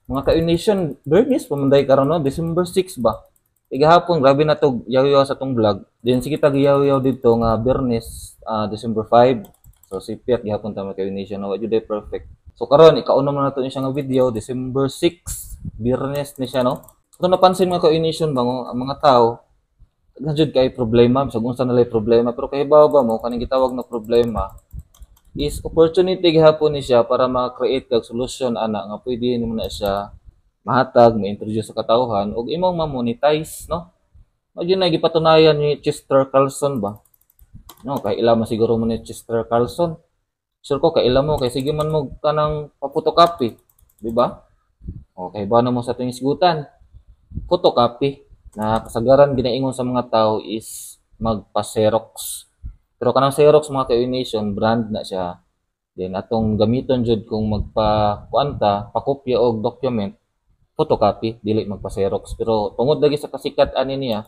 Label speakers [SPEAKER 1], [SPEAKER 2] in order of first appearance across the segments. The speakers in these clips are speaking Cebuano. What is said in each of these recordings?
[SPEAKER 1] Mga ka-nation, Bernice, pamanday karon, no? December 6 ba? Igahapon, grabe na to, yaw-yaw sa tong vlog. Then sige tag yaw-yaw dito nga Bernice, December 5. So si Piat gihapon ta, mga ka-nation, wa jud perfect. So karon ikauna man nato ni siya nga video, December 6, Biyernes ni siya, no? Kung napansin, mga ka-nation ba, ang mga tao daghan jud kay problema, bisag unsa na lay problema, pero kahibaw ba mo kaning gitawag na problema is opportunity gihapon ni siya para ma-create kag solusyon ana nga pwede nimo na siya mahatag, ma-introduce sa katawhan ug imong ma-monetize, no? Mao jud na gipatunayan ni Chester Carlson ba? No, kay ila man siguro mo ni Chester Carlson. Sure ko kaila mo kay sige man mo kanang pa-photocopy, di ba? Okay ba na mo sa atong isgutan? Photocopy na kasagaran ginaingon sa mga tao is magpa-Xerox. Pero kanang Xerox, mga ka-nation, brand na siya. Then atong gamiton jud kung magpa kuan ta, pakopya og document, photocopy, dili magpa-Xerox. Pero tungod lagi sa kasikat ani niya,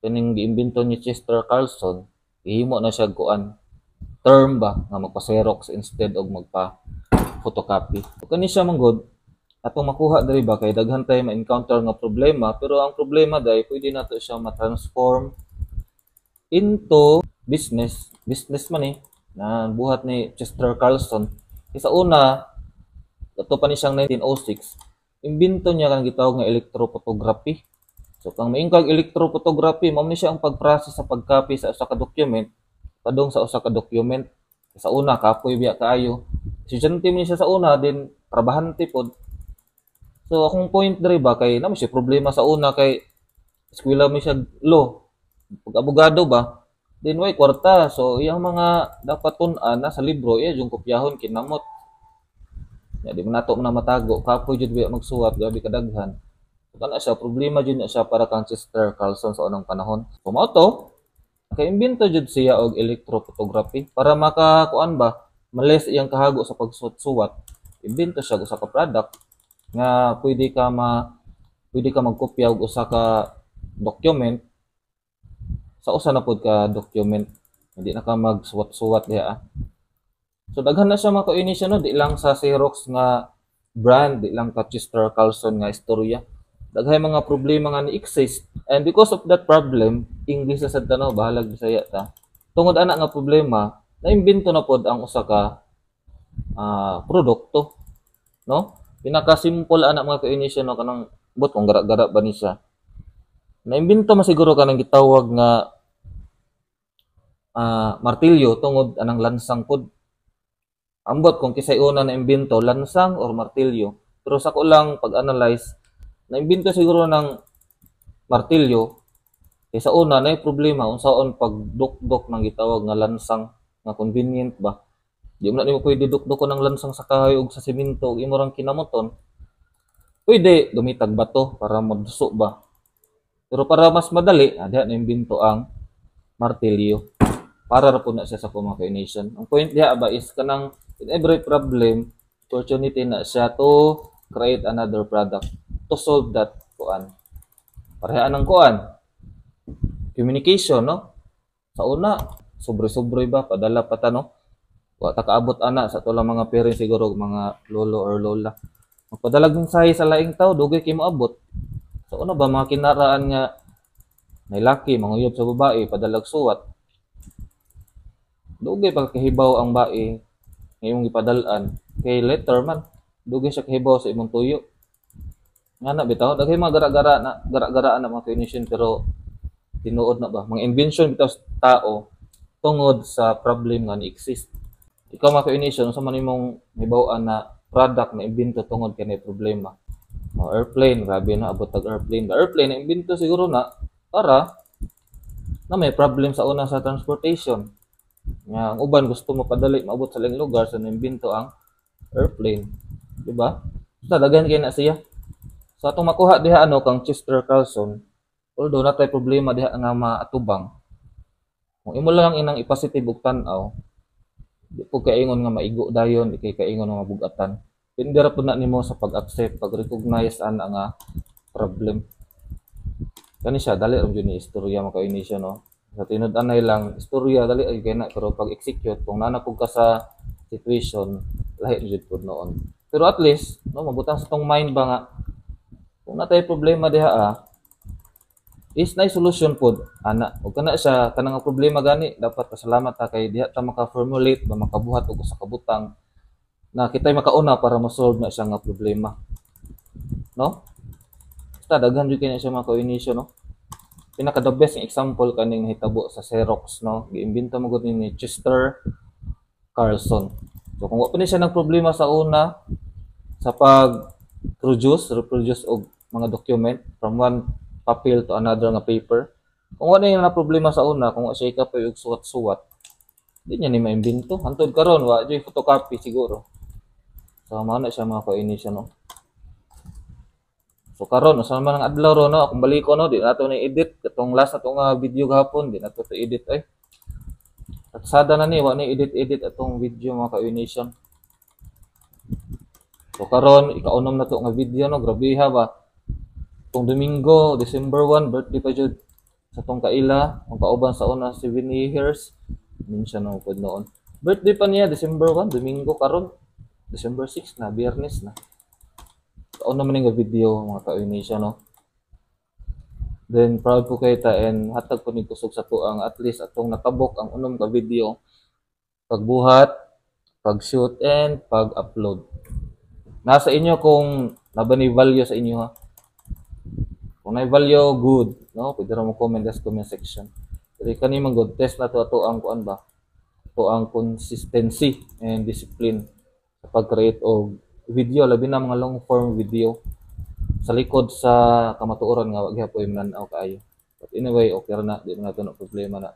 [SPEAKER 1] kaning giimbento ni Chester Carlson, gihimo na siya kuan, term ba nga magpa-Xerox instead og magpa photocopy. So, kani siya manggod atong makuha diri ba, kay daghan tay ma-encounter nga problema, pero ang problema dai pwede nato siya ma-transform into business. Business man eh na buhat ni Chester Carlson. Kay sa una, ato pa ni siyang 1906, imbento niya kanang gitawag nga electrophotography. So kang moingon kag electrophotography, mao ni siya ang pag-process sa pag-copy sa usa ka document padung sa usa ka document. Sa una, kapoy biya kaayo. Estudyante man siya sa una, then trabahante pod. So akong point diri ba, kay naa man siya problema sa una, kay eskwela mi siya law. Pag abogado ba, then way kwarta. So iyang mga dapat tun-an na sa libro, iya yung kopyahon kinamot. Ya, di man nato na matago, kapoy jud biya magsuwat, grabe kadaghan. So kana siya, problema jud na siya para kang Chester Carlson sa unang panahon. So mao to, naka-imbento jud siya og electrophotography para makakuan ba, ma-less iyang kahago sa pagsuwat-suwat. Imbento siya og usa ka product nga pwede ka magkopya og usa ka document sa usa na pod ka document. Hindi na ka magsuwat-suwat diha. So daghan na siya, mga ka-nation, no, di lang sa Xerox nga brand, di lang ka Chester Carlson nga istorya. Daghay mga problema nga ni-exist, and because of that problem, English na sad ta, no, bahalag Bisaya ta. Tungod ana nga problema, naimbento na pod ang usa ka produkto, no? Pinaka-simple ana, mga ka-nation, no, kanang but kung gara-gara ba ni siya. Naimbento man siguro kanang gitawag nga martilyo tungod anang lansang pod. Ambot kung kisay una na imbento, lansang or martilyo. Pero sa ko lang pag-analyze, naimbento siguro ng martilyo kay sa una na problema unsaon pagdukdok ng gitawag nga lansang nga convenient ba. Di mo na nimo pwede dukdukon ng lansang sa kahoy ug sa semento ug imo rang kinamoton. Pwede gamitag bato para maduso ba. Pero para mas madali, diha na imbento ang martilyo. Para ra po na siya sa mga nation. Ang point diha ba is kanang in every problem, opportunity na siya to create another product to solve that kuan. Pareha ng kuan. Communication, no? Sa una, sobre-sobre ba, padala pa ta, no? Wa ta kaabot ana sa tulang mga parents siguro, mga lolo or lola. Magpadalag mensahe sa laing tao, dugay kay moabot. Sa una ba, mga kinaraan nga may laki, manguyab sa babae, padalag suwat. Dugay pa kahibaw ang bae nga imong gipadal-an kay letter man. Dugay siya kahibaw sa imong tuyo. Nga na bitaw, daghay mga gara-gara na gara-garaan na, mga ka-nation, pero tinuod na ba mga invention bitaw sa tao tungod sa problem nga ni-exist. Ikaw, mga ka-nation, unsa man imong nahibaw-an na product na imbento tungod kay naay problema? Oh, airplane, grabe na abot tag airplane. The airplane na imbento siguro na para na may problem sa una sa transportation. Nga ang uban gusto mo padali maabot sa laing lugar, so naimbento ang airplane, di ba? Basta daghan kay na siya. So atong makuha diha ano kang Chester Carlson, although natay problema diha nga maatubang, kung imo lang inang i-positive og tan-aw, di po kaingon nga maigo dayon, di kay kaingon nga mabugatan. Depende ra pud na nimo sa pag-accept, pag-recognize ana nga problem. Kani siya, dali ra jud ni istorya, mga ka-nation, no? Sa tinud-anay lang istorya, dali ay kay na, pero pag execute, kung naa na pud ka sa situation, lahi jud pud noon. Pero at least, no, mabutang sa tong mind ba nga kung natay problema diha is nay solution pod ana. Ug kana siya, kanang nga problema gani, dapat pasalamat ta kay diha ta maka-formulate ba, makabuhat og usa ka butang na kitay makauna para ma-solve na siya nga problema, no? Basta daghan jud kay na siya, mga ka-initial, no? Pinaka the best nga example, kaning nahitabo sa Xerox, no? Giimbento mo gud ni Chester Carlson. So kung wa pa ni siya nag problema sa una sa pag produce reproduce og mga document from one papel to another nga paper, kung wala niya na problema sa una, kung wa siya ikapoy og suwat-suwat, di niya ni maimbento. Hantod karon wa jud photocopy siguro. So mao na siya, mga ka-initial, no? So karon, usa man ang adlaw ro, no? Akong baliko, no, di nato ni edit katong last na nga video gahapon, di nato to edit ay. At sada na ni, wa ni edit edit atong video, mga ka-initial. So karon, ikaunom na to nga video, no? Grabe ha ba. Tong Domingo, December 1, birthday pa jud sa tong kaila, ang kauban sa una 7 years. Minsan no pud noon. Birthday pa niya December 1, Domingo. Karon December 6 na, Biyernes na. Kaunom man nga video, mga ka-Indonesia, no? Then proud po kay ta and hatag po ni kusog sa tuang at least atong natabok ang unom ka video, pagbuhat, pag-shoot and pag-upload. Nasa inyo kung naba ni value sa inyo ha. Kung na value, good, no? Pwede ra mo comment sa comment section. Pero kani man good, test na to ato ang kuan ba? Ato ang consistency and discipline sa pag-create og video, labi na mga long form video sa likod sa kamatuoran nga wa gyapon mananaw kaayo. But anyway, okay ra na, di man nato na problema na.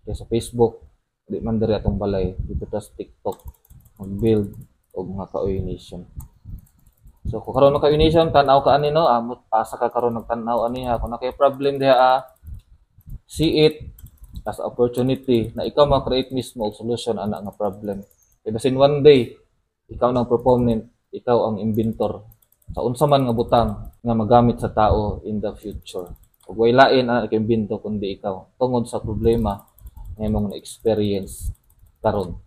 [SPEAKER 1] Kaya sa Facebook, di man diri atong balay, dito ta sa TikTok mag-build og mga ka-Oy Nation. So kung karon, mga ka-Oy Nation, tan-aw ka ani, no, amot asa ka karon nagtan-aw ani ha, kung na kay problem diha see it as opportunity na ikaw ma-create mismo og solution ana nga problem. Kay basin one day ikaw nang proponent, ikaw ang inventor sa unsa man nga butang nga magamit sa tao in the future. Ug way lain ana kay imbento kundi ikaw tungod sa problema nga imong na-experience karon.